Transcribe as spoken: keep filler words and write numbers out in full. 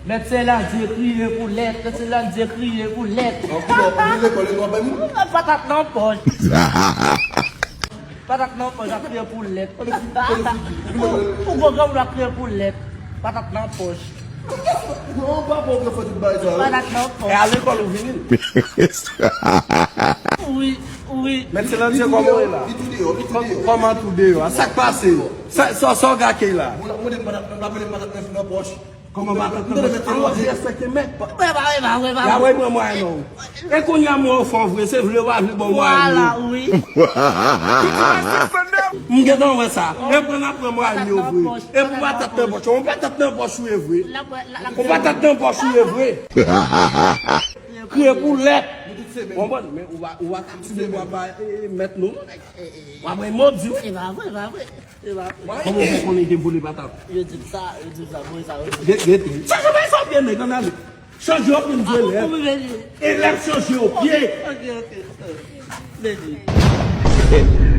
Mèt Selandye kriye pou lèt, Mèt Selandye kriye pou lèt. An koulè, ou vin lekòl, lekòl bay moun? Patat nan pòch. Patat nan pòch, ap kriye pou lèt. Ou gwo granmoun ap kriye pou lèt. Patat nan pòch. Non, pa bon ke fè tout bagay sa, wi. Patat nan pòch. E a lekòl ou vini? Wi, wi. Mèt Selandye, kòman w ye la? Li tou deyò, li tou deyò. Kòman tou deyò a? Sa k pase? Sa, sa, sa w gake la? Moun ap mande m patat, moun ap mande m patat nan, nan pòch. Kòman patat nan pòch? A w derespekte mèt. Wè pa, wè pa, wè pa. Ya wè mwen mwen non. E kounye a mwen ofan vre, se vle w pa vle bon mwen. Vwala, wi. M gentan wè sa. E pran ap pran mwen yo vre. E pou patat nan pòch. On patat nan pòch ou ye vre. On patat nan pòch ou ye vre. Kriye pou lèt. Konprann? Men ou va, ou va kaptive, ou va ba, e, e, mèt nou. W ap wè modi, wi. E pa vre, e pa vre. E pa vre. Kòman ou fè konnen gen vole patat? Yo di m sa, yo di m sa, mwen sa, yo di m. Gen, gen, gen. Chanje bay sa w pye nèg, ann ale. Chanje w pye, m jwe lèv. E lèv chanje w pye. Ok, ok, ok. Baby.